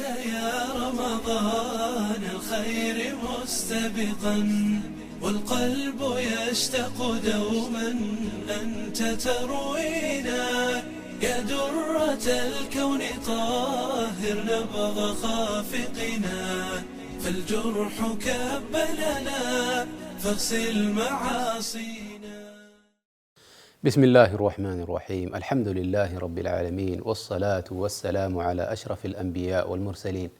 يا رمضان الخير مستبقا، والقلب يشتاق دوما أنت تروينا. يا درة الكون طهر نبض خافقنا، فالجرح كب لنا فاغسل معاصينا. بسم الله الرحمن الرحيم. الحمد لله رب العالمين، والصلاة والسلام على أشرف الأنبياء والمرسلين،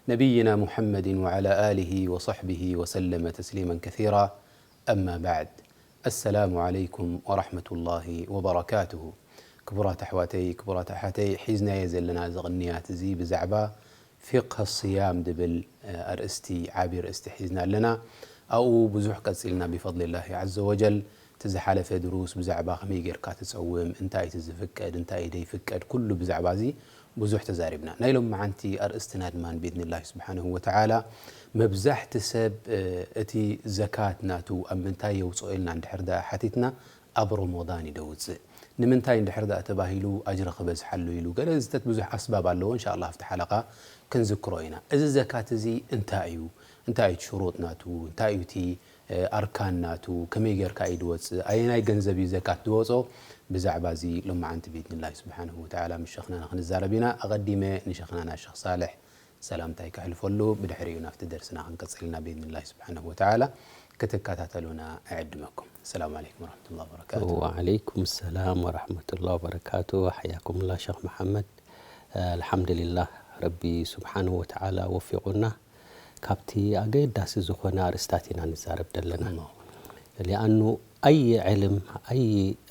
نبينا محمد وعلى آله وصحبه وسلم تسليما كثيرا. أما بعد. السلام عليكم ورحمة الله وبركاته. ክቡራት ኣሕዋተይ፣ ክቡራት ኣሓተይ፣ ሒዝናዮ ዘለና እዚ ቅንያት እዚ ብዛዕባ ፊቅህ ስያም ዝብል ኣርእስቲ፣ ዓቢ ኣርእስቲ ሒዝና ኣለና። ኣብኡ ብዙሕ ቀጺልና ብፈድሊላሂ ዐዘ ወጀል። እቲ ዝሓለፈ ድሩስ ብዛዕባ ከመይ ጌርካ ትጸውም፣ እንታይ እቲ ዝፍቀድ፣ እንታይ ደይፍቀድ፣ ኩሉ ብዛዕባ እዚ ብዙሕ ተዛሪብና። ናይ ሎምዓንቲ ኣርእስትና ድማ ብኢዝኒላሂ ስብሓነሁ ወተዓላ፣ መብዛሕቲ ሰብ እቲ ዘካት ናቱ ኣብ ምንታይ የውጽኦ ኢልና እንድሕር ደኣ ሓቲትና፣ ኣብ ሮሞዳን እዩ ደውጽእ። ንምንታይ እንድሕር ደኣ ተባሂሉ ኣጅሪ ክበዝሓሉ ኢሉ ገለ ዝተት ብዙሕ ኣስባብ ኣለዎ። እንሻኣላህ ኣብቲ ሓለቓ ክንዝክሮ ኢና። እዚ ዘካት እዚ እንታይ እዩ? እንታይ እዩ እቲ ሽሩጥ ናቱ? እንታይ እዩ እቲ ኣርካን ናቱ? ከመይ ጌርካ እዩ ድወጽእ? ኣየናይ ገንዘብ እዩ ዘካት ድወጾ? ብዛዕባ እዚ ሎማዓንቲ ብኢዝኒላሂ ስብሓንሁ ወተዓላ ምስ ሸኽናና ክንዛረብ ኢና። ኣቐዲመ ንሸኽናና ሸኽ ሳልሕ ሰላምታይ ከሕልፈሉ፣ ብድሕሪኡ ናብቲ ደርስና ክንቅጽል ኢና ብኢዝኒላሂ ስብሓንሁ ወተዓላ። ክትከታተሉና እዕድመኩም። ሰላም ዓለይኩም ወረሕመቱላሂ ወበረካቱ። ወዓለይኩም ሰላም ወረሕመቱላሂ ወበረካቱ። ሓያኩምላ ሸኽ መሓመድ። ኣልሓምዱሊላህ፣ ረቢ ስብሓንሁ ወተዓላ ወፊቑና። ካብቲ ኣገዳሲ ዝኾነ ኣርእስታት ኢና ንዛረብ ዘለና። ሊኣኑ ኣይ ዕልም፣ ኣይ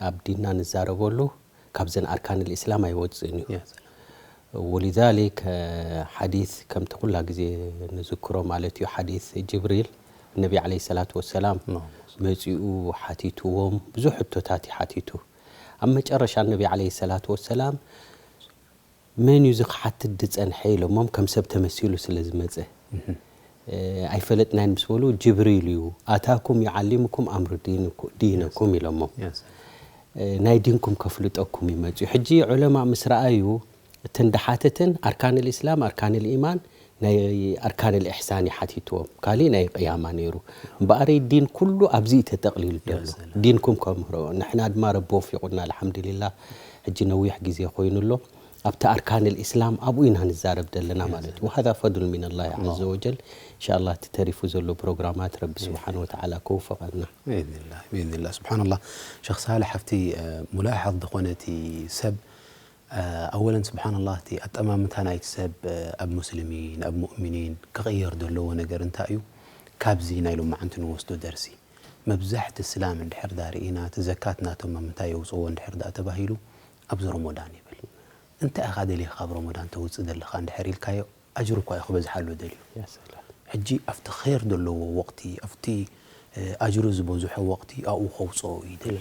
ኣብ ዲንና ንዛረበሉ ካብዘን ኣርካን ልእስላም ኣይወፅእን እዩ። ወሊዛሊክ ሓዲት ከምቲ ኩላ ግዜ ንዝክሮ ማለት እዩ፣ ሓዲት ጅብሪል ነቢ ዓለይሂ ሰላቱ ወሰላም መፂኡ ሓቲትዎም፣ ብዙሕ ሕቶታት እዩ ሓቲቱ። ኣብ መጨረሻ ነቢ ዓለይሂ ሰላቱ ወሰላም መን እዩ እዚ ክሓትት ዝፀንሐ ኢሎሞም፣ ከም ሰብ ተመሲሉ ስለ ዝመፀ ኣይፈለጥናይን ምስ በሉ፣ ጅብሪል እዩ፣ ኣታኩም ዩዓሊሙኩም ኣምሩ ዲንኩ- ዲነኩም ኢሎሞም። ናይ ዲንኩም ከፍልጠኩም ይመፅኡ። ሕጂ ዑለማ ምስ ረኣዩ፣ እተን ደሓተተን ኣርካን ልእስላም፣ ኣርካን ልኢማን፣ ናይ ኣርካን ልእሕሳን ይሓቲትዎም። ካሊእ ናይ ቅያማ ነይሩ። እምበኣረይ ዲን ኩሉ ኣብዚ እዩ ተጠቕሊሉ ዘሎ። ዲንኩም ከምህሮ። ንሕና ድማ ረቢ ወፊቑና፣ ኣልሓምዱሊላህ። ሕጂ ነዊሕ ግዜ ኮይኑ ኣሎ። ኣብቲ ኣርካን ልእስላም ኣብኡ ኢና ንዛረብ ዘለና ማለት እዩ። ወሃዛ ፈድሉ ሚነላሂ ዐዘ ወጀል። እንሻኣላህ እቲ ተሪፉ ዘሎ ፕሮግራማት ረቢ ስብሓን ወተዓላ ከውፈቐና። ብኢዝኒላህ፣ ብኢዝኒላህ። ስብሓንላህ። ሸኽ ሳልሕ፣ ኣብቲ ሙላሓዝ ዝኾነ እቲ ሰብ ኣወለን ስብሓንላህ፣ እቲ ኣጠማምታ ናይቲ ሰብ ኣብ ሙስሊሚን ኣብ ሙእሚኒን ክቕየር ዘለዎ ነገር እንታይ እዩ? ካብዚ ናይ ሎማዓንቲ ንወስዶ ደርሲ፣ መብዛሕቲ እስላም እንድሕር ዳ ርኢና፣ እቲ ዘካት ናቶም ኣብ ምንታይ የውፅዎ እንድሕር ዳ ተባሂሉ፣ ኣብዚ ሮሞዳን ይብል። እንታይ ኢኻ ደሊኻ ካብ ሮሞዳን ተውፅእ ዘለኻ እንድሕር ኢልካዮ፣ ኣጅሩ እኳ እዩ ክበዝሓሉ ደልዩ። ሕጂ ኣብቲ ኸይር ዘለዎ ወቕቲ፣ ኣብቲ ኣጅሩ ዝበዝሖ ወቕቲ ኣብኡ ከውፅኦ ይደሊ።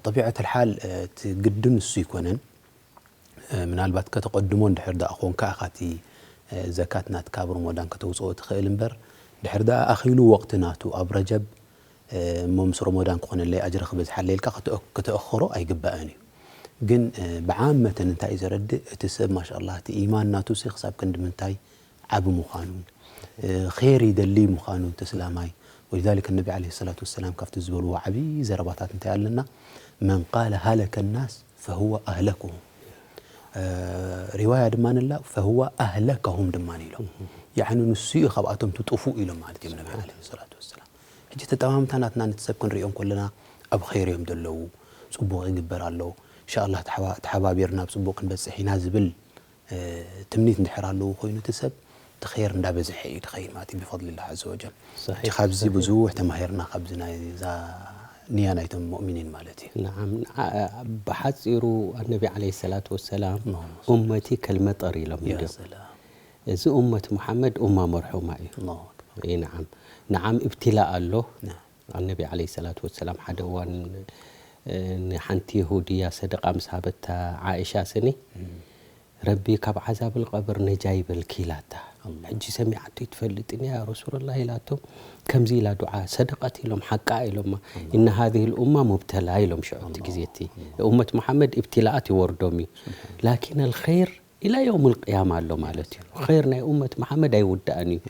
ጠቢዐት ልሓል እቲ ግድን እሱ ይኮነን። ምናልባት ከተቐድሞ እንድሕር ደኣ ኾንካ ኢኻ እቲ ዘካት ናትካ ኣብ ሮሞዳን ከተውፅኦ ትኽእል እምበር፣ ድሕር ደኣ ኣኺሉ ወቕቲ ናቱ ኣብ ረጀብ እሞ ምስ ሮሞዳን ክኾነለይ ኣጅሪ ክበዝሓለይ ኢልካ ክትእኽሮ ኣይግባእን እዩ። ግን ብዓመተን እንታይ እዩ ዘረድእ? እቲ ሰብ ማሻኣላህ እቲ ኢማን ናቱ ሲ ክሳብ ክንዲ ምንታይ ዓቢ ምዃኑ፣ ኸይር ይደሊ ምዃኑ እቲ እስላማይ። ወሊዛሊክ ነቢ ዓለይሂ ሰላቱ ወሰላም ካብቲ ዝበልዎ ዓቢ ዘረባታት እንታይ ኣለና? መን ቃለ ሃለከ ናስ ፈሁወ ኣህለኩሁም። ሪዋያ ድማ ንላ ፈሁወ ኣህለከሁም ድማ ኢሎም። ያዕኒ ንሱ እዩ ካብኣቶም ትጥፉእ ኢሎም ማለት እዮም ነቢ ዓለይሂ ሰላቱ ወሰላም። ሕጂ ተጠማምታ ናትና ነቲ ሰብ ክንሪኦ እንከለና ኣብ ኸይር እዮም ዘለዉ፣ ጽቡቕ ይግበር ኣሎ። ኢንሻኣላህ ተሓባ- ተሓባቢርና ኣብ ጽቡቕ ክንበጽሕ ኢና ዝብል ትምኒት እንድሕር ኣለዎ ኮይኑ እቲ ሰብ እቲ ኸይር እንዳበዝሐ እዩ ዝኸይድ ማለት እዩ ብፈድሊላህ ዐዘ ወጀል። ሕጂ ካብዚ ብዙሕ ተማሂርና ካብዚ ናይዛ ንያ ናይቶም ሙእሚኒን ማለት እዩ። ናዓም። ብሓፂሩ ኣነቢ ዓለይሂ ሰላቱ ወሰላም ኡመቲ ከልመጠር ኢሎም እንድዮም። እዚ ኡመት ሙሓመድ ኡማ መርሑማ እዩ። ይ ናዓም። ናዓም እብትላእ ኣሎ። ኣነቢ ዓለይሂ ሰላቱ ወሰላም ሓደ እዋን ንሓንቲ የሁድያ ሰደቃ ምስ ሃበታ ዓእሻ ስኒ ረቢ ካብ ዓዛብል ቀብር ነጃ ይበልኪ ኢላታ። ሕጂ ሰሚዓቶ ይትፈልጥን እያ ረሱሉላህ ኢላቶ። ከምዚ ኢላ ዱዓ ሰደቀት ኢሎም ሓቃ ኢሎማ። إن هذه الأمة مبتلى ኢሎም ሽዑ እቲ ግዜ እቲ ኡመት ሙሓመድ ኢብትላኣት ይወርዶም እዩ። ላኪን ኣልኸይር ኢላ የውም ልቅያማ ኣሎ ማለት እዩ። ኸይር ናይ ኡመት መሓመድ ኣይውዳእን እዩ።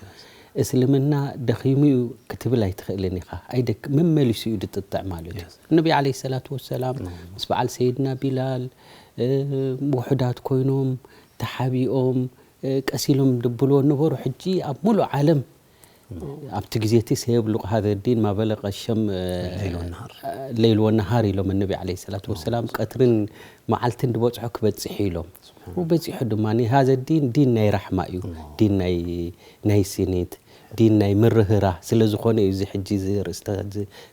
እስልምና ደኺሙ እዩ ክትብል ኣይትኽእልን ኢኻ። ኣይደክ መመሊሱ እዩ ድጥጥዕ ማለት እዩ። ነቢ ዓለይሂ ሰላቱ ወሰላም ምስ በዓል ሰይድና ቢላል ውሑዳት ኮይኖም ተሓቢኦም ቀሲሎም ድብልዎ ነበሩ። ሕጂ ኣብ ሙሉእ ዓለም ኣብቲ ግዜ እቲ ሰየብሉቕ ሃዘ ዲን ማበለቀ ሸም ለይል ወነሃር ኢሎም ነቢ ዓለይሂ ሰላቱ ወሰላም ቀትርን መዓልትን ድበጽሖ ክበጽሕ ኢሎም ወበጺሑ ድማ ሃዘ ዲን ዲን ናይ ራሕማ እዩ። ዲን ናይ ናይ ሲኒት ዲን ናይ ምርህራ ስለ ዝኾነ እዩ። እዚ ሕጂ እዚ ርእስታ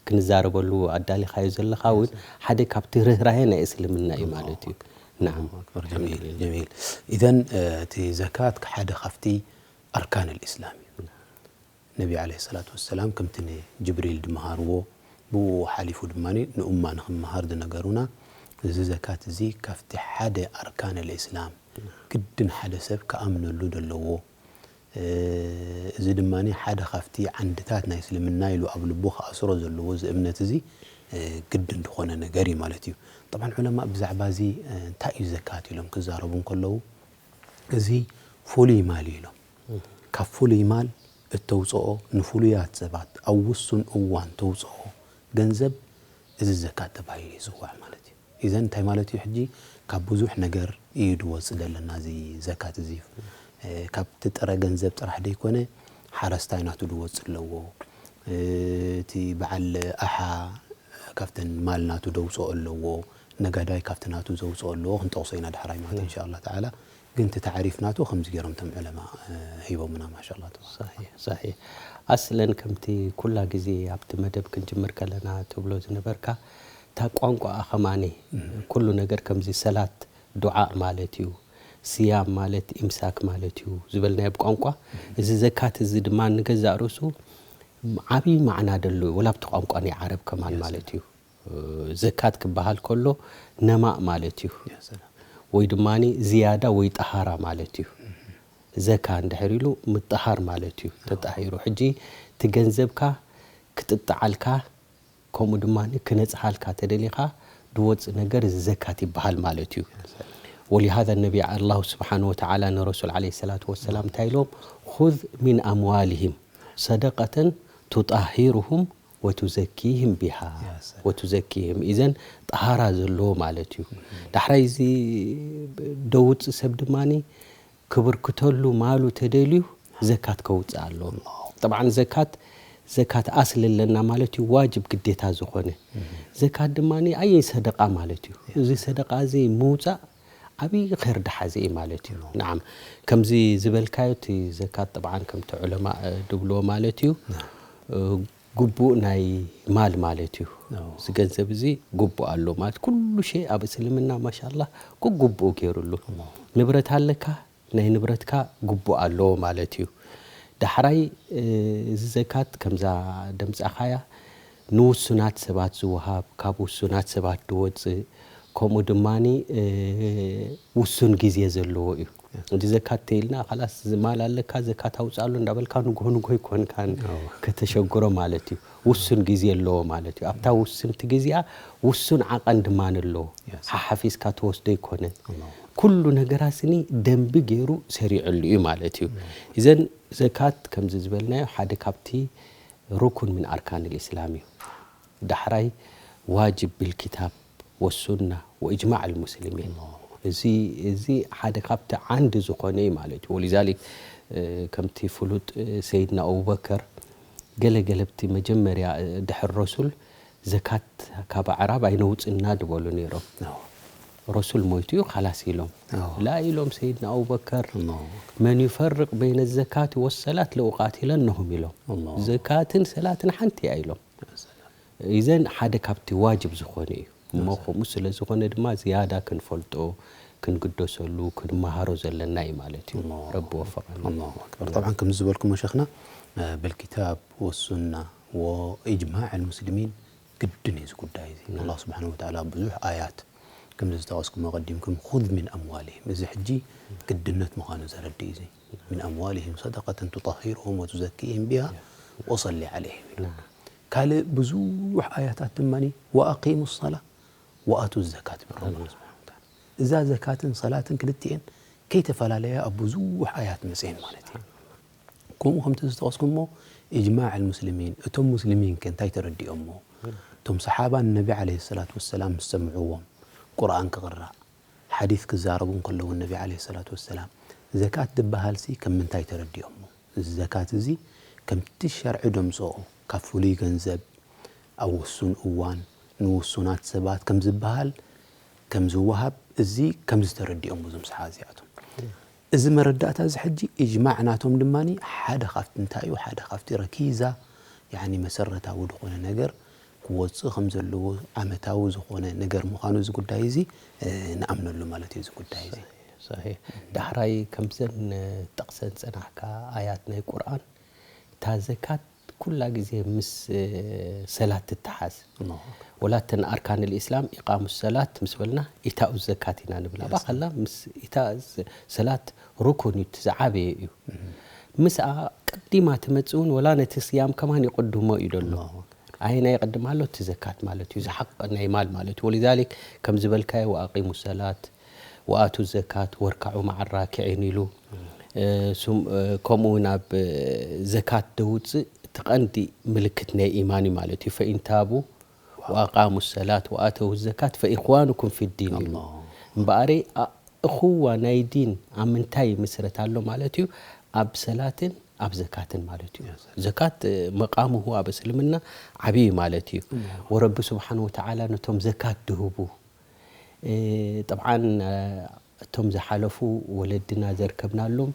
ክንዛረበሉ ኣዳሊኻዮ ዘለኻ እውን ሓደ ካብቲ ርህራሄ ናይ እስልምና እዩ ማለት እዩ። ናም ጀሚል። ኢዘን እቲ ዘካት ሓደ ካብቲ ኣርካን ልእስላም እዩ። ነቢ ዓለይሂ ሰላቱ ወሰላም ከምቲ ንጅብሪል ድመሃርዎ ብኡ ሓሊፉ ድማ ንኡማ ንኽመሃር ዝነገሩና እዚ ዘካት እዚ ካብቲ ሓደ ኣርካን ልእስላም ግድን ሓደ ሰብ ክኣምነሉ ዘለዎ እዚ ድማ ሓደ ካብቲ ዓንድታት ናይ እስልምና ኢሉ ኣብ ልቡ ክኣስሮ ዘለዎ እዚ እምነት እዚ ግድን ዝኾነ ነገር እዩ ማለት እዩ። ጠብዓን ዑለማ ብዛዕባ እዚ እንታይ እዩ ዘካት ኢሎም ክዛረቡ እንከለዉ እዚ ፍሉይ ማል እዩ ኢሎም። ካብ ፍሉይ ማል እተውፅኦ ንፍሉያት ሰባት ኣብ ውሱን እዋን ተውፅኦ ገንዘብ እዚ ዘካት ተባሂሉ ይፅዋዕ ማለት እዩ። ኢዘን እንታይ ማለት እዩ? ሕጂ ካብ ብዙሕ ነገር እዩ ድወፅእ ዘለና እዚ ዘካት እዚ ካብቲ ጥረ ገንዘብ ጥራሕ ደይኮነ ሓረስታይ ናቱ ድወፅእ ኣለዎ። እቲ በዓል ኣሓ ካብተን ማል ናቱ ደውፅኦ ኣለዎ። ነጋዳይ ካብቲ ናቱ ዘውፅኦ ኣለዎ። ክንጠቕሶ ኢና ዳሕራይ ማለት እንሻ ኣላ ተዓላ። ግን እቲ ታዕሪፍ ናቱ ከምዚ ገይሮም እቶም ዑለማ ሂቦምና ማሻላ ተባረከ። ሳሒሕ ሳሒሕ። ኣስለን ከምቲ ኩላ ግዜ ኣብቲ መደብ ክንጅምር ከለና ትብሎ ዝነበርካ እታ ቋንቋኣ ኸማኒ ኩሉ ነገር ከምዚ ሰላት ዱዓእ ማለት እዩ። ስያም ማለት ኢምሳክ ማለት እዩ ዝበልናዮ ብቋንቋ። እዚ ዘካት እዚ ድማ ንገዛእ ርእሱ ዓብዪ ማዕና ደሎ እዩ ወላ ኣብቲ ቋንቋ ናይ ዓረብ ከማን ማለት እዩ። ዘካት ክበሃል ከሎ ነማእ ማለት እዩ ወይ ድማ ዝያዳ ወይ ጠሃራ ማለት እዩ። ዘካ እንድሕር ኢሉ ምጥሃር ማለት እዩ። ተጣሂሩ ሕጂ እቲ ገንዘብካ ክጥጥዓልካ ከምኡ ድማ ክነፅሃልካ ተደሊኻ ድወፅእ ነገር እዚ ዘካት ይበሃል ማለት እዩ። ወሊሃዛ ነቢ ኣላሁ ስብሓን ወተዓላ ንረሱል ዓለይሂ ሰላቱ ወሰላም እንታይ ኢሎም? ኹዝ ሚን ኣምዋሊሂም ሰደቀተን ቱጣሂሩሁም ወቱዘኪህም ቢሃ ወቱዘኪህም ኢዘን ጠሃራ ዘለዎ ማለት እዩ። ዳሕራይ እዚ ደውፅእ ሰብ ድማ ክብርክተሉ ማሉ ተደልዩ ዘካት ከውፅእ ኣለዎ። ጠብዓን ዘካት ዘካት ኣስሊ ኣለና ማለት እዩ ዋጅብ ግዴታ ዝኾነ። ዘካት ድማ ኣየይ ሰደቃ ማለት እዩ። እዚ ሰደቃ እዚ ምውፃእ ዓብዪ ኸይር ድሓዘ እዩ ማለት እዩ። ንዓም ከምዚ ዝበልካዮ እቲ ዘካት ጠብዓን ከምቲ ዑለማ ድብልዎ ማለት እዩ ግቡእ ናይ ማል ማለት እዩ። እዚ ገንዘብ እዚ ግቡእ ኣሎ ማለት ኩሉ ሸይ ኣብ እስልምና ማሻላ ግቡእ ገይሩሉ። ንብረት ኣለካ ናይ ንብረትካ ግቡእ ኣለዎ ማለት እዩ። ዳሕራይ እዚ ዘካት ከምዛ ደምፃኻያ ንውሱናት ሰባት ዝወሃብ ካብ ውሱናት ሰባት ዝወፅእ ከምኡ ድማ ውሱን ግዜ ዘለዎ እዩ። እዚ ዘካት ተይልና ካላስ ዝማል ኣለካ ዘካት ኣውፅኣሉ እንዳበልካ ንግሆ ንግሆ ይኮንካን ከተሸግሮ ማለት እዩ። ውሱን ግዜ ኣለዎ ማለት እዩ። ኣብታ ውስንቲ ግዜኣ ውሱን ዓቐን ድማ ኣለዎ። ሓሓፊዝካ ትወስዶ ይኮነን። ኩሉ ነገራስኒ ደንቢ ገይሩ ሰሪዕሉ እዩ ማለት እዩ። እዘን ዘካት ከምዚ ዝበልናዮ ሓደ ካብቲ ሩኩን ምን ኣርካን ልእስላም እዩ። ዳሕራይ ዋጅብ ብልኪታብ ወሱና ወእጅማዕ ልሙስሊሚን። እዚ እዚ ሓደ ካብቲ ዓንዲ ዝኾነ እዩ ማለት እዩ። ወሊዛሊክ ከምቲ ፍሉጥ ሰይድና ኣቡበከር ገለ ገለ ብቲ መጀመርያ ድሕር ረሱል ዘካት ካብ ኣዕራብ ኣይነውፅና ድበሉ ነይሮም። ረሱል ሞይቱ እዩ ካላስ ኢሎም ላ ኢሎም ሰይድና ኣቡበከር መን ዩፈርቅ በይነ ዘካት ወሰላት ለኡቃቲለነሁም ኢሎም። ዘካትን ሰላትን ሓንቲ እያ ኢሎም። ኢዘን ሓደ ካብቲ ዋጅብ ዝኾነ እዩ እሞ ከምኡ ስለ ዝኾነ ድማ ዝያዳ ክንፈልጦ ክንግደሰሉ ክንመሃሮ ዘለና እዩ ማለት እዩ። ረቢ ወፈቀና። ጠብዓን ከምዚ ዝበልኩሞ ሸኽና ብልኪታብ ወሱና ወኢጅማዕ ልሙስሊሚን ግድን እዩ እዚ ጉዳይ እዚ። ኣላህ ስብሓን ወተዓላ ብዙሕ ኣያት ከምዚ ዝጠቐስኩሞ ቀዲምኩም ኹዝ ሚን ኣምዋሊሂም እዚ ሕጂ ግድነት ምዃኑ ዘረድእ እዩ እዚ። ሚን ኣምዋሊሂም ሰደቀተን ቱጠሂሩሁም ወቱዘኪሂም ቢሃ ወሰሊ ዓለይሂም ኢሉ። ካልእ ብዙሕ ኣያታት ድማ ወኣቂሙ ሰላ ወኣቱ ዘካት ይብል ረቡና ስብሓን ወተዓላ። እዛ ዘካትን ሰላትን ክልቲኤን ከይተፈላለያ ኣብ ብዙሕ ኣያት መፅኤን ማለት እዩ። ከምኡ ከምቲ ዝጠቐስኩሞ፣ ኢጅማዕ ኣልሙስሊሚን፣ እቶም ሙስሊሚን ከ እንታይ ተረዲኦሞ? እቶም ሰሓባ ንነቢ ዓለይሂ ሰላቱ ወሰላም ምስ ሰምዕዎም፣ ቁርኣን ክቕራእ፣ ሓዲስ ክዛረቡ እንከለዉ ነቢ ዓለይሂ ሰላቱ ወሰላም፣ ዘካት ዝበሃልሲ ከም ምንታይ ተረዲኦሞ? እዚ ዘካት እዚ ከምቲ ሸርዒ ደምፅኦ፣ ካብ ፍሉይ ገንዘብ፣ ኣብ ውሱን እዋን፣ ንውሱናት ሰባት ከም ዝበሃል፣ ከም ዝወሃብ፣ እዚ ከም ዝተረዲኦሞ እዞም ሰሓባ እዚኣቶም። እዚ መረዳእታ እዚ ሕጂ ኢጅማዕ ናቶም ድማ ሓደ ካብቲ እንታይ እዩ፣ ሓደ ካብቲ ረኪዛ፣ ያኒ መሰረታዊ ዝኾነ ነገር ክወፅእ ከም ዘለዎ፣ ዓመታዊ ዝኾነ ነገር ምዃኑ እዚ ጉዳይ እዚ፣ እ፣ ንኣምነሉ ማለት እዩ። እዚ ጉዳይ እዚ። ሰሒሕ። ዳሕራይ ከምዘን ጠቕሰን ጸናሕካ ኣያት ናይ ቁርኣን፣ እታ ዘካት ኩላ ግዜ ምስ፣ እ፣ ሰላት ትተሓዝ። ኣላሁ ኣክበር። ወላ እተን ኣርካን ልእስላም፣ ኢቃሙ ሰላት ምስ በልና፣ ኢታኡ ዘካት ኢና ንብላ። Yes. ባኸላ ምስ ኢታ ሰላት ሩኩን እዩ፣ እቲ ዝዓበየ እዩ። ምስኣ ቀዲማ ትመጽእ እውን፣ ወላ ነቲ ስያም ከማን ይቕድሞ እዩ ዘሎ። ኣላሁ ኣክበር። ኣየና ይቕድም ኣሎ? እቲ ዘካት ማለት እዩ፣ ዝሓቕ ናይ ማል ማለት እዩ። ወሊዛሊክ ከም ዝበልካዮ፣ ወኣቂሙ ሰላት፣ ወኣቱ ዘካት፣ ወርካዑ መዓ ራኪዒን ኢሉ። እ፣ ሱም-፣ እ፣ ከምኡ እውን ኣብ፣ እ፣ ዘካት ደውፅእ እቲ ቀንዲ ምልክት ናይ ኢማን እዩ ማለት እዩ። ፈኢን ታቡ ወኣቃሙ ሰላት ወኣተው ዘካት ፈኢኽዋኑኩም ፊዲን ኢሉ። ኣላሁ። እምበኣረይ፣ ኣ-፣ እኹዋ ናይ ዲን ኣብ ምንታይ ይምስረት ኣሎ ማለት እዩ? ኣብ ሰላትን ኣብ ዘካትን ማለት እዩ። ዘካት፣ እ፣ መቃምሁ ኣብ እስልምና ዓብዪ ማለት እዩ። ወረቢ ስብሓን ወተዓላ ነቶም ዘካት ድህቡ፣ እ፣ ጠብዓን፣ እ፣ እቶም ዝሓለፉ ወለድና ዘርከብናሎም፣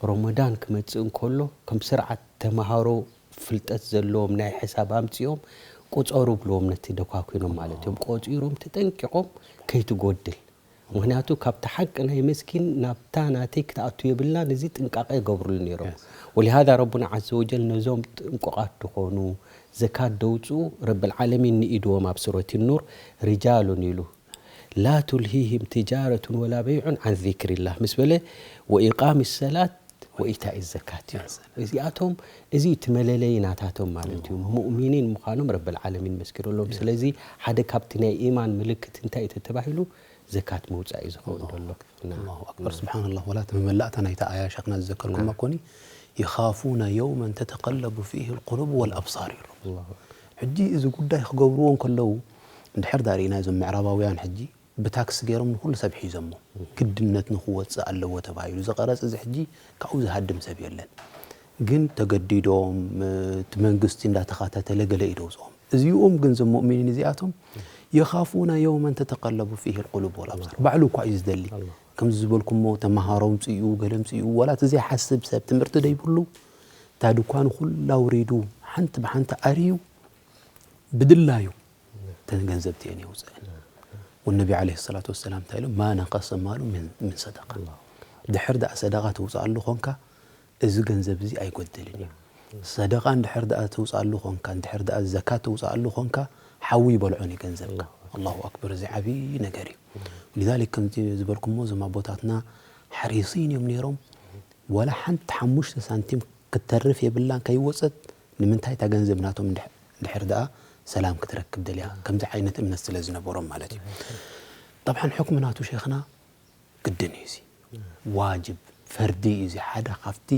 ረመዳን ክመጽእ እንከሎ፣ ከም ስርዓት ተምሃሮ ፍልጠት ዘለዎም ናይ ሕሳብ ኣምጺኦም፣ ቁጸሩ ብልዎም ነቲ ደኳኲኖም ማለት እዮም። ቆጺሮም ተጠንቂቖም ከይትጎድል። ምኽንያቱ ካብቲ ሓቂ ናይ መስኪን ናብታ ናተይ ክትኣቱ የብላን፣ እዚ ጥንቃቐ ይገብሩሉ ነይሮም። ወሊሃዛ ረቡና ዓዘ ወጀል ነዞም ጥንቁቓት ዝኾኑ ዘካት ደውፅኡ ረብል ዓለሚን ንኢድዎም ኣብ ሱረት ኑር፣ ሪጃሉን ኢሉ፣ ላ ቱልሂሂም ትጃረቱን ወላ በይዑን ዓን ዚክሪላህ ምስ በለ፣ ወኢቃሚ ሰላት ወኢታኢ ዘካት እዩ። እዚኣቶም፣ እዚ እቲ መለለዪ ናታቶም ማለት እዩ። ሙእሚኒን ምዃኖም ረብል ዓለሚን መስኪሩሎም። ስለዚ ሓደ ካብቲ ናይ ኢማን ምልክት እንታይ እዩ ተተባሂሉ? ዘካት ምውፃእ እዩ ዝኸውን ዘሎ። ና። ኣላሁ ኣክበር። ስብሓንላህ። ወላ እቲ መመላእታ ናይታ ኣያ ሸኽና ዝዘከርኩማ ኮኒ፣ ይኻፉነ የውመን ተተቀለቡ ፊህ ልቁሉብ ወልኣብሳር ይብሉ። ኣላሁ ኣክበር። ሕጂ እዚ ጉዳይ ክገብርዎ እንከለዉ፣ እንድሕር ዳርኢና እዞም ምዕራባውያን ሕጂ ብታክስ ገይሮም ንኩሉ ሰብ ሒዞሞ፣ ግድነት ንክወፅእ ኣለዎ ተባሂሉ ዝቐረፅ፣ እዚ ሕጂ ካብኡ ዝሃድም ሰብ የለን። ግን ተገዲዶም፣ እቲ መንግስቲ እንዳተኻታተለ ገለ እዩ ደውፅኦም። እዚኦም ግን፣ እዞም ሙእሚኒን እዚኣቶም፣ የኻፉነ የውመን ተተቀለቡ ፊህ ልቁሉብ ወልኣብሳር፣ ባዕሉ እኳ እዩ ዝደሊ። ከምዚ ዝበልኩሞ፣ ተመሃሮ ምፅኡ፣ ገለ ምፅኡ፣ ዋላ እቲ ዘይሓስብ ሰብ፣ ትምህርቲ ደይብሉ፣ እታ ድኳኑ ኩላ ኣውሪዱ፣ ሓንቲ ብሓንቲ ኣርዩ፣ ብድላዩ እተን ገንዘብቲ እየን የውፅአን። ወነቢ ዓለይሂ ሰላቱ ወሰላም እንታይ ኢሎም? ማ ነቀሰ ማሉ ምን፣ ምን ሰደቃ። ድሕር ደኣ ሰደቃ ተውፅኣሉ ኾንካ፣ እዚ ገንዘብ እዚ ኣይጎድልን እዩ። ሰደቃ እንድሕር ደኣ ተውፅኣሉ ኾንካ፣ እንድሕር ደኣ ዘካት ተውፅኣሉ ኾንካ፣ ሓዊ ይበልዖን እዩ ገንዘብካ። ኣላሁ ኣክበር፣ እዚ ዓብዪ ነገር እዩ። ሊዛሊክ ከምቲ ዝበልኩሞ፣ እዞም ኣቦታትና ሓሪሲን እዮም ነይሮም። ዋላ ሓንቲ ሓሙሽተ ሳንቲም ክትተርፍ የብላን ከይወፀት። ንምንታይ? እታ ገንዘብ ናቶም እንድሕ-፣ እንድሕር ደኣ ሰላም ክትረክብ ደልያ፣ ከምዚ ዓይነት እምነት ስለ ዝነበሮም ማለት እዩ። ጠብዓን ሕክሚ ናቱ ሸይኽና ግድን እዩ፣ እዚ ዋጅብ ፈርዲ እዩ፣ እዚ ሓደ ካብቲ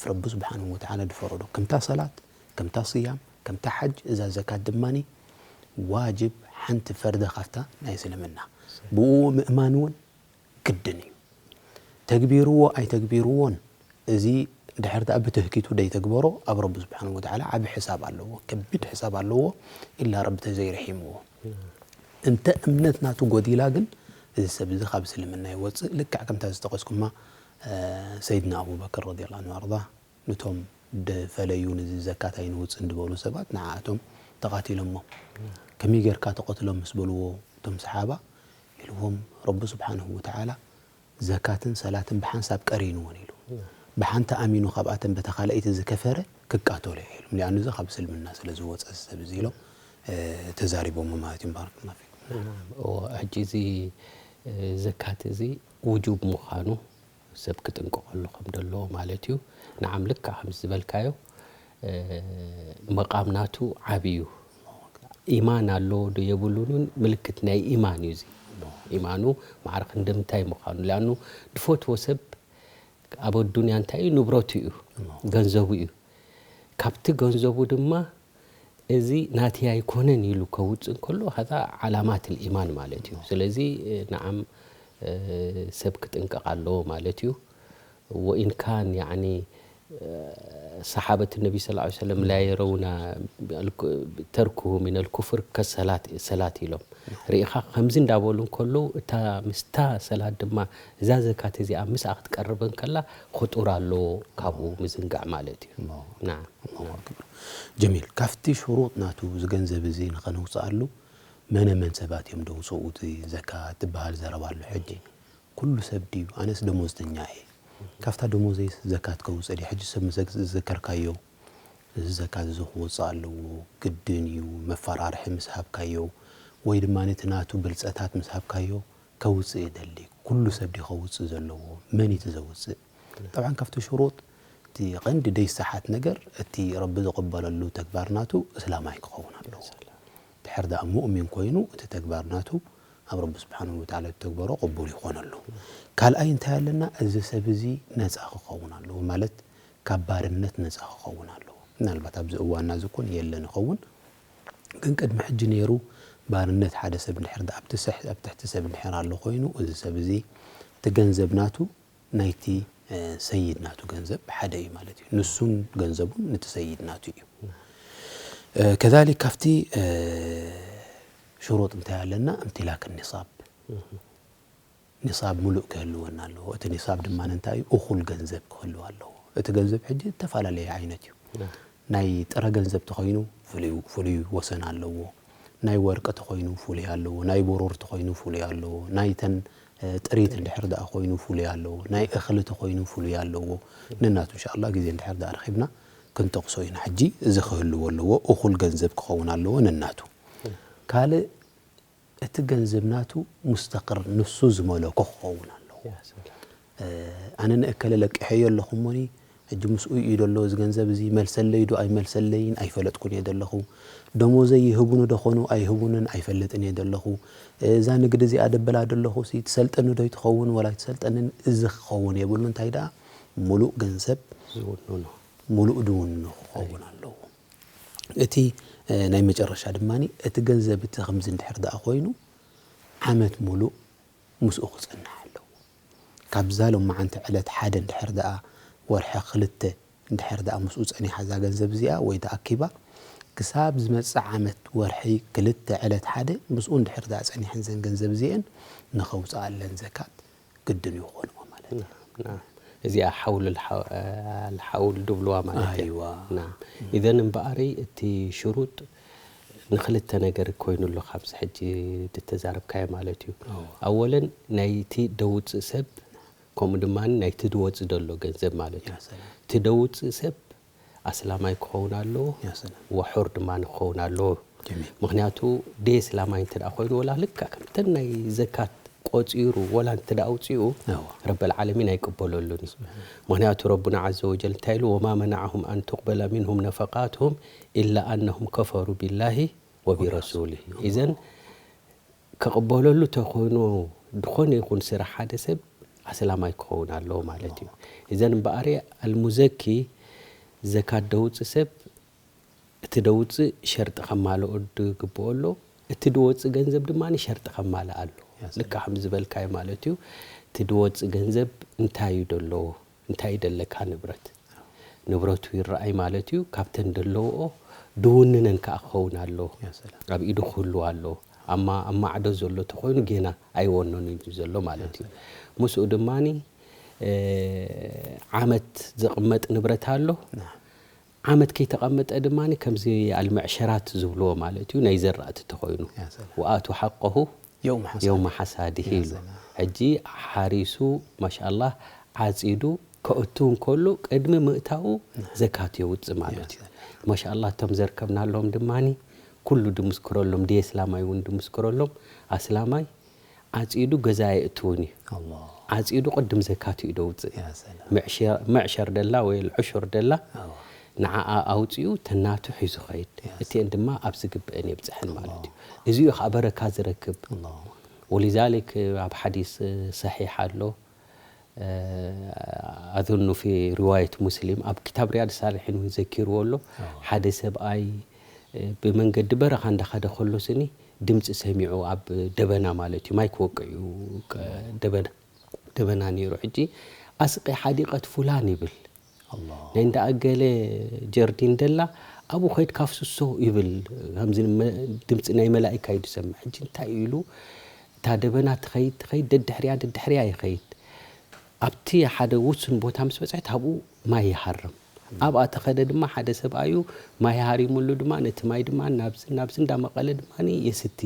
ረቢ ስብሓንሁ ወተዓላ ዝፈረዶ። ከምታ ሰላት፣ ከምታ ስያም፣ ከምታ ሓጅ፣ እዛ ዘካት ድማኒ ዋጅብ፣ ሓንቲ ፈርዲ ካብታ ናይ እስልምና። ብኡ ምእማን እውን ግድን እዩ። ተግቢርዎ ኣይተግቢርዎን፣ እዚ ድሕር ደኣ ብትህኪቱ ደይተግበሮ፣ ኣብ ረቢ ስብሓንሁ ወተዓላ ዓቢ ሕሳብ ኣለዎ፣ ከቢድ ሕሳብ ኣለዎ፣ ኢላ ረቢ ተዘይረሒምዎ። እንተ እምነት ናቱ ጎዲላ ግን፣ እዚ ሰብ እዚ ካብ እስልምና ይወፅእ። ልክዕ ከምታ ዝጠቐስኩማ፣ እ፣ ሰይድና ኣቡበክር ረዲየላሁ ዐንሁ ወኣርዳ፣ ነቶም ድፈለዩ፣ ነዚ ዘካት ኣይንውፅን ድበሉ ሰባት፣ ንዓኣቶም ተቓቲሎሞ። ከመይ ጌርካ ተቐትሎም ምስ በልዎ፣ እቶም ሰሓባ፣ ኢልዎም፣ ረቢ ስብሓንሁ ወተዓላ ዘካትን ሰላትን ብሓንሳብ ቀሪንዎን ኢሉ። ብሓንቲ ኣሚኑ ካብኣተን በታ ካልኣይቲ ዝከፈረ ክቃተሎ እዩ ኢሉ። ሊኣኑ እዚ ካብ እስልምና ስለ ዝወፀ ሰብ እዚ ኢሎም፣ እ፣ ተዛሪቦሞ ማለት እዩ። ባረከላሁ ፊኩም። ናም፣ እወ፣ ሕጂ እዚ፣ እ፣ ዘካት እዚ ውጁብ ምዃኑ ሰብ ክጥንቀቐሉ ከም ዘለዎ ማለት እዩ። ንዓም ልክዕ ከም ዝበልካዮ፣ እ፣ መቓም ናቱ ዓቢ እዩ። ኢማን ኣለዎ ዶ የብሉን እውን ምልክት ናይ ኢማን እዩ እዚ። ኢማኑ ማዕረ ክንደምንታይ ምዃኑ። ሊኣኑ ድፈትዎ ሰብ ኣብ ኣዱንያ እንታይ እዩ? ንብረቱ እዩ፣ ገንዘቡ እዩ። ካብቲ ገንዘቡ ድማ እዚ ናተይ ኣይኮነን ኢሉ ከውፅእ እንከሎ፣ ሃዛ ዓላማት ልኢማን ማለት እዩ። ስለዚ ንዓም ሰብ ክጥንቀቕ ኣለዎ ማለት እዩ። ወኢን ካን ያኒ ሰሓበት ነቢ ስ ሰለም ላ የረውና ተርኩሁ ሚነል ኩፍር ከሰላት ሰላት ኢሎም ርኢኻ ከምዚ እንዳበሉ እንከለዉ፣ እታ ምስታ ሰላት ድማ እዛ ዘካት እዚኣ ምስኣ ክትቀርብ እንከላ፣ ክጡር ኣለዎ ካብኡ ምዝንጋዕ ማለት እዩ። ናም። ጀሚል፣ ካብቲ ሽሩጥ ናቱ እዚ ገንዘብ እዚ ንኸነውፅኣሉ መነ መን ሰባት እዮም ደውፅኡ? እቲ ዘካት ዝበሃል ዘረባ ኣሎ። ሕጂ ኩሉ ሰብ ድዩ? ኣነስ ደሞዝተኛ እየ፣ ካብታ ደሞዘይ ዘካት ከውፅእ ድየ? ሕጂ ሰብ ምስ ዝዘከርካዮ፣ እዚ ዘካት እዚ ክወፅእ ኣለዎ፣ ግድን እዩ፣ መፈራርሒ ምስ ሃብካዮ ወይ ድማ ነቲ ናቱ ብልፀታት ምስ ሃብካዮ ከውፅእ ይደሊ። ኩሉ ሰብ ድዩ ከውፅእ ዘለዎ? መን እዩ እቲ ዘውፅእ? ጠብዓን ካብቲ ሽሩጥ እቲ ቐንዲ ደይሰሓት ነገር እቲ ረቢ ዝቕበለሉ ተግባር ናቱ እስላማይ ክኸውን ኣለዎ። ድሕር ደኣ ሙእሚን ኮይኑ እቲ ተግባር ናቱ ኣብ ረቢ ስብሓንሁ ወተዓላ ተግበሮ ቅቡል ይኾነሉ። ካልኣይ እንታይ ኣለና? እዚ ሰብ እዚ ነፃ ክኸውን ኣለዎ፣ ማለት ካብ ባርነት ነፃ ክኸውን ኣለዎ። ምናልባት ኣብዚ እዋንና እዚ ኮን የለን ይኸውን፣ ግን ቅድሚ ሕጂ ነይሩ። ባርነት ሓደ ሰብ እንድሕር ደኣ ኣብ ትስሕ-፣ ኣብ ትሕቲ ሰብ እንድሕር ኣሎ ኮይኑ፣ እዚ ሰብ እዚ እቲ ገንዘብ ናቱ ናይቲ ሰይድ ናቱ ገንዘብ ሓደ እዩ ማለት እዩ። ንሱን ገንዘቡን ነቲ ሰይድ ናቱ እዩ። ከዛሊክ ካብቲ ሽሩጥ እንታይ ኣለና? እምትላክ ኒሳብ፣ ኒሳብ ሙሉእ ክህልወና ኣለዎ። እቲ ኒሳብ ድማ እንታይ እዩ? እኹል ገንዘብ ክህልው ኣለዎ። እቲ ገንዘብ ሕጂ ዝተፈላለየ ዓይነት እዩ። ናይ ጥረ ገንዘብ ተኾይኑ ፍሉይ፣ ፍሉይ ወሰን ኣለዎ። ናይ ወርቂ ተኾይኑ ፍሉይ ኣለዎ። ናይ ብሩር ተኾይኑ ፍሉይ ኣለዎ። ናይ ተን ጥሪት እንድሕር ደኣ ኮይኑ ፍሉይ ኣለዎ። ናይ እኽሊ ተኾይኑ ፍሉይ ኣለዎ። ነናቱ እንሻላ ግዜ እንድሕር ደኣ ረኺብና ክንጠቕሶ ኢና። ሕጂ እዚ ክህልዎ ኣለዎ፣ እኹል ገንዘብ ክኸውን ኣለዎ ነናቱ። ካልእ እቲ ገንዘብ ናቱ ሙስተቅር ንሱ ዝመለኮ ክኸውን ኣለዎ። ኣነ ንእከለ ለቂሐዮ ኣለኹ እሞኒ ሕጂ ምስኡ እዩ ዘሎ እዚ ገንዘብ እዚ፣ መልሰለይ ዶ ኣይመልሰለይን ኣይፈለጥኩን እየ ዘለኹ። ደሞዘይ ይህቡኒ ዶ ኾኑ ኣይህቡንን ኣይፈልጥን እየ ዘለኹ። እዛ ንግዲ እዚኣ ደበላ ደለኹ ሲ ትሰልጠኒ ዶ ይትኸውን ወላ ኣይትሰልጠንን፣ እዚ ክኸውን የብሉ። እንታይ ደኣ ሙሉእ ገንዘብ ዝውንኖ። ሙሉእ ድውንኖ ክኸውን ኣለዎ። እቲ ናይ መጨረሻ ድማ እቲ ገንዘብ እቲ ከምዚ እንድሕር ደኣ ኮይኑ ዓመት ሙሉእ ምስኡ ክጸንሕ ኣለዎ። ካብዛ ሎማዓንቲ ዕለት ሓደ እንድሕር ደኣ ወርሒ ክልተ እንድሕር ደኣ ምስኡ ጸኒሓ እዛ ገንዘብ እዚኣ ወይ ተኣኪባ ክሳብ ዝመጽእ ዓመት ወርሒ ክልተ ዕለት ሓደ ምስኡ እንድሕር ደኣ ጸኒሐን ዘን ገንዘብ እዚአን ንኸውፅኣለን ዘካት ግድን ይኾንዎ ማለት እዩ። ናም። እዚኣ ሓውል ኣልሓ-፣ ኣልሓውል ድብልዋ ማለት እያ። ኣይዋ። ናም። ኢዘን እምበኣሪ እቲ ሽሩጥ ንኽልተ ነገር ኮይኑ ኣሎ ካብዚ ሕጂ ዝተዛረብካዮ ማለት እዩ። ኣዎ። ኣወለን ናይቲ ደውፅእ ሰብ ከምኡ ድማ ናይቲ ድወፅእ ዘሎ ገንዘብ ማለት እዩ። ያ ሰላም። እቲ ደውፅእ ሰብ ኣስላማይ ክኸውን ኣለዎ፣ ያ ሰላም። ወሑር ድማ ክኸውን ኣለዎ። ጀሚል። ምኽንያቱ ደይ እስላማይ እንተ ደኣ ኮይኑ ወላ ልክዕ ከምተን ናይ ዘካት ቆፂሩ ወላ እንተ ደኣ ኣውፂኡ ኣዎ። ረበል ዓለሚን ኣይቅበለሉን እዩ። ምኽንያቱ ረቡና ዓዘ ወጀል እንታይ ኢሉ? "ወማ መናዐሁም ኣን ትቅበለ ሚንሁም ነፈቃትሁም ኢላ ኣነሁም ከፈሩ ቢላሂ ወቢረሱሊሂ." ኢዘን ክቕበለሉ ተኾይኑ ዝኾነ ይኹን ስራሕ ሓደ ሰብ ኣስላማይ ክኸውን ኣለዎ ማለት እዩ። ኢዘን እምበኣር ኣልሙዘኪ ዘካት ደውፅእ ሰብ እቲ ደውፅእ ሸርጢ ከማልኦ ድግብኦ ኣሎ፣ እቲ ድወፅእ ገንዘብ ድማ ሸርጢ ከማልእ ኣሎ። ያ ሰላም። ልክዕ ከም ዝበልካዮ ማለት እዩ። እቲ ድወፅእ ገንዘብ እንታይ እዩ ደለዎ? እንታይ እዩ ደለካ ንብረት? ንብረቱ ይረኣይ ማለት እዩ። ካብተን ደለውኦ ድውንነን ከዓ ክኸውን ኣለዎ። ያ ሰላም። ኣብ ኢዱ ክህልው ኣለዎ። ኣማ-፣ ኣብ ማዕዶ ዘሎ ተኾይኑ ጌና ኣይወነኑን እዩ ዘሎ ማለት እዩ። ምስኡ ድማኒ፣ እ፣ ዓመት ዝቕመጥ ንብረት ኣሎ። ና። ዓመት ከይተቐመጠ ድማኒ ከምዚ ኣልመዕሸራት ዝብልዎ ማለት እዩ፣ ናይ ዘራእቲ ተኾይኑ። ያ ሰላም። "ወኣቱ ሓቀሁ የውመ ሓሳድ። የውመ ሓሳድሂ" ያ ኢሉ። ሰላም። ሕጂ ሓሪሱ፣ ማሻኣላህ፣ ዓጺዱ ከእቱ እንከሎ ቅድሚ ምእታዉ ና። ዘካት የውጽእ ማለት ያ እዩ። ሰላም። ማሻኣላህ፣ እቶም ዘርከብናሎም ድማኒ ኩሉ ድምስክረሎም፣ ደይ ኣስላማይ እውን ድምስክረሎም፣ ኣስላማይ ዓጺዱ ገዛ ኣየእትውን እዩ። ኣላህ። ዓጺዱ ቅድም ዘካቱ እዩ ደውጽእ። ያ ሰላም። ምዕሸ-፣ ምዕሸር ደላ ወይ ዑሹር ደላ ኣዋ። ንዓኣ ኣውጺኡ ተናቱ ሒዙ ኸይድ። ያ እቲአን ድማ ኣብ ዝግብአን የብጽሐን ማለት እዩ። ኣላህ። እዚ እዩ ኸዓ በረካ ዝረክብ። ኣላህ። ወሊዛሊክ ኣብ ሓዲስ ሰሒሕ ኣሎ፣ እ፣ ኣظن في رواية مسلم ኣብ ክታብ ሪያድ ሳልሒን እውን ዘኪርዎ ኣሎ። ሓደ ሰብኣይ ብመንገዲ በረኻ እንዳኸደ ከሎ ስኒ ድምፂ ሰሚዑ፣ ኣብ ደበና ማለት እዩ፣ ማይ ክወቅዕ እዩ፣ ደበና ደበና ነይሩ። ሕጂ ኣስቂ ሓዲቀት ፉላን ይብል፣ ናይ እንዳ ኣገለ ጀርዲን ደላ፣ ኣብኡ ከይድካ ኣፍስሶ ይብል። ከምዚ ድምፂ ናይ መላኢካ እዩ ዝሰምዕ። ሕጂ እንታይ ኢሉ እታ ደበና ትኸይድ ትኸይድ፣ ደድሕሪያ ደድሕሪያ ይኸይድ። ኣብቲ ሓደ ውሱን ቦታ ምስ በፅሐት ኣብኡ ማይ ይሃርም። ኣብኣ ተኸደ ድማ ሓደ ሰብኣዩ ማይ ሃሪሙሉ ድማ ነቲ ማይ ድማ ናብዚ ናብዚ እንዳመቐለ ድማ የስቲ።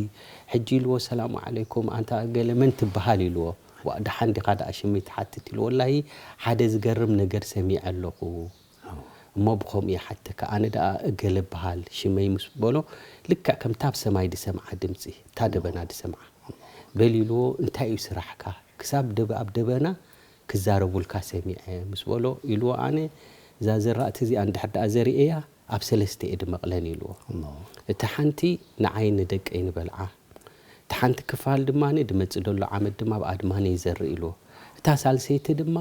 ሕጂ ኢልዎ፣ ሰላሙ ዓለይኩም ኣንታ ገለ መን ትበሃል ኢልዎ። ዋ ደሓን ዲኻ ደኣ ሽመይ ትሓትት ኢልዎ። ወላሂ ሓደ ዝገርም ነገር ሰሚዐ ኣለኹ እሞ ብኸምኡ ይሓተካ። ኣነ ደኣ እገለ በሃል ሽመይ ምስ በሎ ልክዕ ከምታ ኣብ ሰማይ ዝሰምዓ ድምፂ እታ ደበና ዝሰምዓ በል ኢልዎ። እንታይ እዩ ስራሕካ? ክሳብ ደበ ኣብ ደበና ክዛረቡልካ ሰሚዐ ምስ በሎ ኢልዎ። ኣነ እዛ ዘራእቲ እዚኣ እንድሕር ደኣ ዘርእያ ኣብ ሰለስተ እየ ድመቕለን ኢልዎ። እታ ሓንቲ ንዓይ ንደቀይ ንበልዓ፣ እታ ሓንቲ ክፋል ድማ ድመጽእ ደሎ ዓመት ድማ ኣብኣ ድማ ይዘርእ ኢልዎ። እታ ሳልሰይቲ ድማ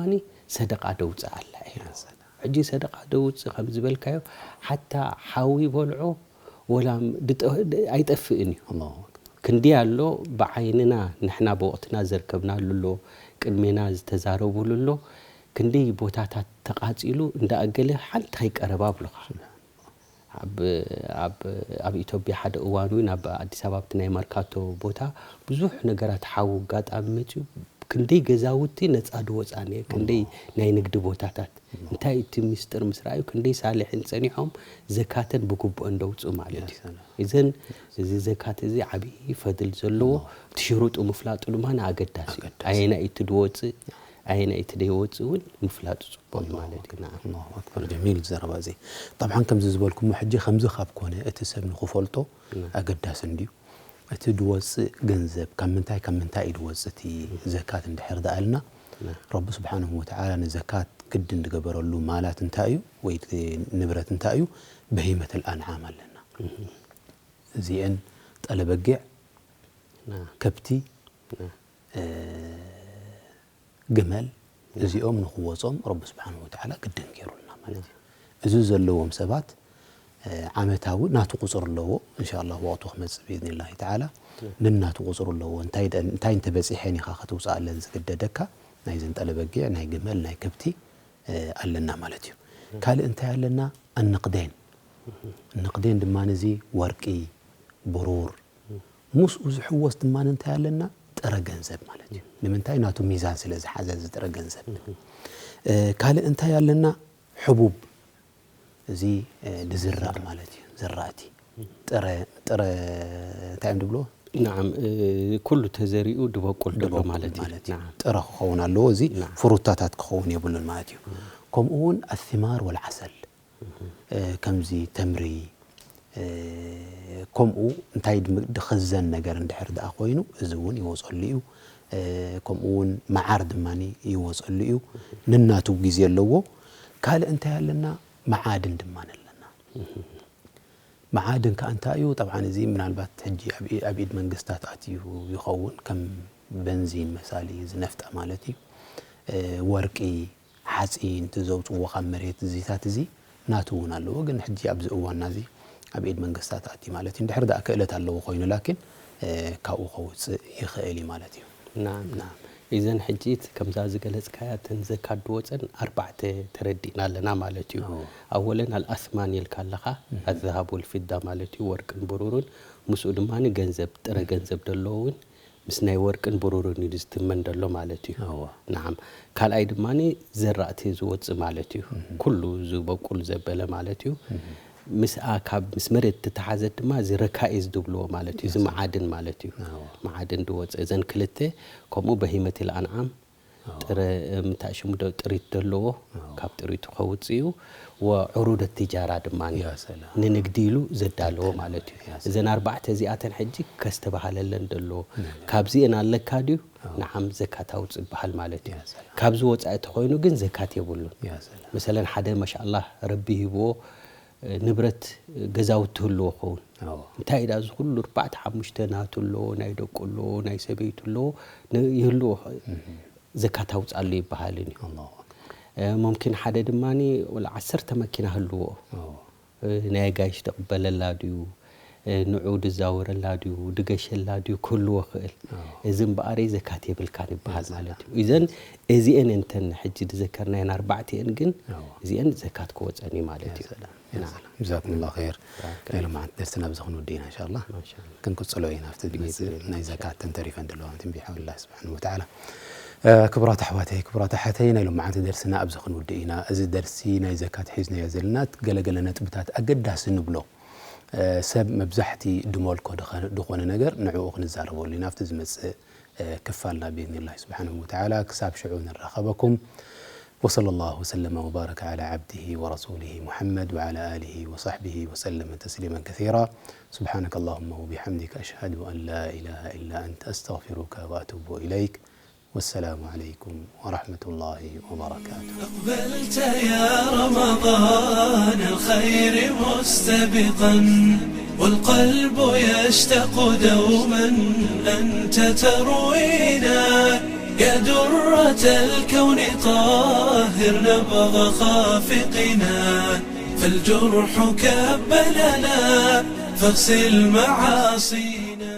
ሰደቃ ደውፅእ ኣላ ኢልዎ። ሕጂ ሰደቃ ደውፅእ ከም ዝበልካዮ ሓታ ሓዊ በልዖ ወላ ኣይጠፍእን እዩ። ክንዲ ኣሎ ብዓይንና ንሕና ብወቕትና ዘርከብናሉ ኣሎ፣ ቅድሜና ዝተዛረቡሉ ኣሎ። ክንደይ ቦታታት ተቓፂሉ እንዳ ኣገለ ሓንቲ ከይቀረባ ኣብሉኻ። ኣብ ኣብ ኣብ ኢትዮጵያ ሓደ እዋን እውን ኣብ ኣዲስ ኣበባ ኣብቲ ናይ መርካቶ ቦታ ብዙሕ ነገራት ሓዊ ኣጋጣሚ መፅዩ። ክንደይ ገዛውቲ ነፃ ድወፃ እኒሀ፣ ክንደይ ናይ ንግዲ ቦታታት። እንታይ እቲ ሚስጥር ምስ ረኣዩ ክንደይ ሳልሒን ፀኒሖም ዘካተን ብግቡእን ደውፅኡ ማለት እዩ። እዘን እዚ ዘካት እዚ ዓብዪ ፈድል ዘለዎ እቲ ሽሩጡ ምፍላጡ ድማ ኣገዳሲ እዩ። ኣየናይ እቲ ድወፅእ ኣየናይ እቲ ደይወፅእ እውን ምፍላጡ ፅቡቅ ማለት እዩ። ናዓ። ኣላሁ ኣክበር፣ ጀሚል ዘረባ እዚ። ጠብዓን ከምዚ ዝበልኩሞ ሕጂ ከምዚ ካብ ኮነ እቲ ሰብ ንክፈልጦ ኣገዳሲ እንድዩ። እቲ ድወፅእ ገንዘብ ካብ ምንታይ ካብ ምንታይ እዩ ድወፅእ እቲ ዘካት እንድሕር ደኣ ኢልና፣ ረቢ ስብሓንሁ ወተዓላ ንዘካት ግድን ዝገበረሉ ማላት እንታይ እዩ ወይ እቲ ንብረት እንታይ እዩ? በሂመት ኣልኣንዓም ኣለና። እዚአን ጠለበጊዕ፣ ናዓ። ከብቲ፣ ናዓ። እ፣ ግመል፣ እዚኦም ንኽወጾም ረቢ ስብሓንሁ ወተዓላ ግድን ገይሩልና ማለት እዩ። እዚ ዘለዎም ሰባት፣ እ፣ ዓመታዊ ናቱ ቁፅሪ ኣለዎ። እንሻ ኣላህ ወቕቱ ክመፅእ ብኢዝኒላሂ ተዓላ ነናቱ ቁፅሪ ኣለዎ። እንታይ ደ-፣ እንታይ እንተበፂሐን ኢኻ ክትውፅኣለን ዝግደደካ? ናይዘን ጠለበጊዕ፣ ናይ ግመል፣ ናይ ከብቲ፣ እ፣ ኣለና ማለት እዩ። ካልእ እንታይ ኣለና? ኣንቅዴን። ኣንቅዴን ድማ እዚ ወርቂ፣ ብሩር፣ ምስኡ ዝሕወስ ድማ እንታይ ኣለና? ጥረ ገንዘብ ማለት እዩ። ንምንታይ? ናቱ ሚዛን ስለ ዝሓዘ እዚ ጥረ ገንዘብ። እ፣ ካልእ እንታይ ኣለና? ሕቡብ፣ እዚ፣ እ፣ ዝዝራእ ማለት እዩ። ዝራእቲ። ጥረ፣ ጥረ፣ እንታይ እዮም ዝብልዎ? ናዓም፣ እ፣ ኩሉ ተዘሪኡ ድበቁል ደሎ ድበቁል ማለት እዩ። ማለት እዩ። ናዓም። ጥረ ክኸውን ኣለዎ። እዚ ናዓም። ፍሩታታት ክኸውን የብሉን ማለት እዩ። ከምኡ እውን ኣሲማር ወልዓሰል፣ እ፣ ከምዚ ተምሪ፣ እ፣ ከምኡ እንታይ ድም-፣ ድኽዘን ነገር እንድሕር ደኣ ኮይኑ፣ እዚ እውን ይወጸሉ እዩ። እ፣ ከምኡ እውን መዓር ድማ ይወጸሉ እዩ። ነናቱ ግዜ ኣለዎ። ካልእ እንታይ ኣለና? መዓድን ድማ ኣለና። መዓድን ከኣ እንታይ እዩ? ጠብዓን እዚ ምናልባት ሕጂ ኣብ ኢ-፣ ኣብ ኢድ መንግስታት ኣትዩ ይኸውን፣ ከም በንዚን መሳሊ፣ እዚ ነፍጣ ማለት እዩ። እ፣ ወርቂ፣ ሓፂን፣ እቲ ዘውፅዎ ካብ መሬት እዚታት እዚ ናቱ እውን ኣለዎ። ግን ሕጂ ኣብዚ እዋንና እዚ ኣብ ኢድ መንግስታት ኣትዩ ማለት እዩ። እንድሕር ደኣ ክእለት ኣለዎ ኮይኑ፣ ላኪን፣ እ፣ ካብኡ ከውፅእ ይኽእል እዩ ማለት እዩ። ናም፣ ናም። ኢዘን ሕጂ እቲ ከምዛ ዝገለጽካያ እተን ዘካት ድወጸን ኣርባዕተ ተረዲእና ኣለና ማለት እዩ። ኣዎ። ኣወለን ኣልኣስማን ኢልካ ኣለኻ፣ ኣዝሃብ ወልፊዳ ማለት እዩ፣ ወርቅን ብሩርን፣ ምስኡ ድማ ገንዘብ፣ ጥረ ገንዘብ ደለዎ እውን ምስ ናይ ወርቅን ብሩርን እዩ ዝትመን ደሎ ማለት እዩ። ኣዎ። ናዓም። ካልኣይ ድማ ዘራእቲ ዝወጽእ ማለት እዩ። እህ። ኩሉ ዝበቁል ዘበለ ማለት እዩ። እህ። ምስኣ ካብ ምስ መሬት እተተሓዘት ድማ እዚ ረካኢዝ ዝብልዎ ማለት እዩ። እዚ መዓድን ማለት እዩ። ኣዎ። መዓድን ዝወጽእ እዘን ክልተ ከምኡ በሂመት ኢል ኣንዓም ኣዎ። ጥረ፣ እንታይ ሽሙ ዶ-፣ ጥሪት ደለዎ፣ ኣዎ። ካብ ጥሪቱ ከውጽእ እዩ። ወዕሩደት ትጃራ ድማ ያ ሰላም። ንንግዲ ኢሉ ዘዳለዎ ዘዳለዎ፣ ማለት እዩ። ያ ሰላም። እዘን ኣርባዕተ እዚኣተን ሕጂ ከስተባሃለለን ደለዎ። ያ። ካብዚአን ኣለካ ድዩ? ኣዎ። ንዓም ዘካት ኣውጽእ ይበሃል ማለት እዩ። ያ ሰላም። ካብዚ ወጻኢ ተኾይኑ ግን ዘካት የብሉን። ያ ሰላም። መሰለን ሓደ ማሻኣላህ ረቢ ሂብዎ፣ እ፣ ንብረት ገዛውቲ ህልዎ ኸውን። ኣዎ። እንታይ ኢዳ እዚ ኩሉ ኣርባዕተ ሓሙሽተ ናቱ ኣለዎ፣ ናይ ደቁ ኣለዎ፣ ናይ ሰበይቱ ኣለዎ፣ ን-፣ ይህልዎ። እህ። ዘካት ኣውፅኣሉ ይበሃልን እዩ። ኣላሁ ኣክበር። እ፣ ሙምኪን ሓደ ድማኒ ወላ ዓሰርተ መኪና ህልዎ። ናይ ኣጋይሽ ድቕበለላ ድዩ፣ ንዑ ድዛወረላ ድዩ፣ ድገሸላ ድዩ ክህልዎ ክእል። እዚ እምበኣረይ ዘካት የብልካን ይበሃል ማለት እዩ። እዘን፣ እዚአን እንተን ሕጂ ዝዘከርናየን ኣርባዕቲአን ግን፣ እዚአን ዘካት ክወፀን እዩ ማለት እዩ። ጀዛኩም ላ ኸይር። ናይ ሎማዓንቲ ደርስና ኣብዚ ክንውድእ ኢና እንሻላ። ክንቅፅሎ ኢና ኣብቲ ዝመፅእ ናይ ዘካት ተንተሪፈን ዘለዋ ትንቢት ሓውላ ስብሓን ወተዓላ። ክቡራት ኣሕዋተይ፣ ክቡራት ኣሓተይ፣ ናይ ሎማዓንቲ ደርስና ኣብዚ ክንውድእ ኢና። እዚ ደርሲ ናይ ዘካት ሒዝናዮ ዘለና ገለገለ ነጥብታት ኣገዳሲ ንብሎ ሰብ መብዛሕቲ ድመልኮ ድኾነ ነገር ንዕኡ ክንዛረበሉ ኢና ኣብቲ ዝመፅእ ክፋልና ብኢዝኒላሂ ስብሓነሁ ወተዓላ። ክሳብ ሽዑ ንራኸበኩም። وصلى الله وسلم وبارك على عبده ورسوله محمد وعلى آله وصحبه وسلم تسليما كثيرا. سبحانك اللهم وبحمدك، أشهد أن لا إله إلا أنت، أستغفرك وأتوب إليك. والسلام عليكم ورحمة الله وبركاته. أقبلت يا رمضان الخير مستبقا، والقلب يشتاق دوما أنت تروينا. يا درة الكون طهر نبض خافقنا، فالجرح كب لنا فاغسل معاصينا.